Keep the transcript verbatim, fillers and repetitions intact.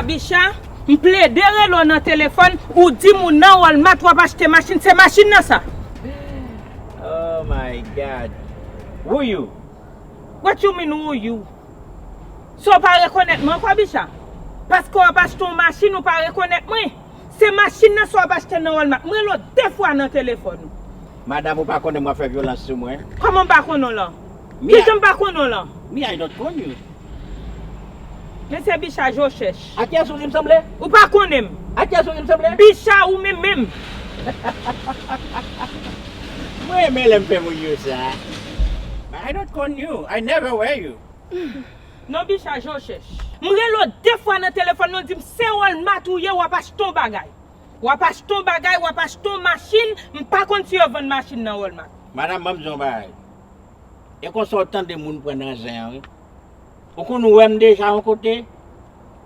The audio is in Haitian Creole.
Bicha, m plede rele w nan telefòn, ou di m ou nan Walmart w ap achte machin, se machin nan sa. Oh my God. Who you? What you mean who you? So w pa rekonèt mwen ankò, Bicha? Paske w ap achte yon machin, ou pa rekonèt mwen. Se machin nan sa w ap achte nan Walmart. M rele w de fwa nan telefòn ou. Madanm, ou pa konnen m w ap fè vyolans sou mwen? Kòman m pa konnen w lan? Mi- Kijan m pa konnen w lan? Me, I don't konnen w. Men se Bicha je w chèch. A kiyès ou di m sanble? Ou pa konnen m. A kiyès ou di m sanble? Bicha ou menm menm. Mwen renmen lè m fè moun yo sa. But I don't konnen w. I never wear you. Non, Bicha je w chèch. M rele w de fwa nan telefòn nan, w di m se Walmart ou ye, w ap achte yon bagay. W ap achte yon bagay, w ap achte yon machin, m pa konn si yo vann machin nan Walmart. Madanm, ban m di w yon bagay. E konsa w tande moun pran nan zen an, wi. Ou konn wè m deja yon kote?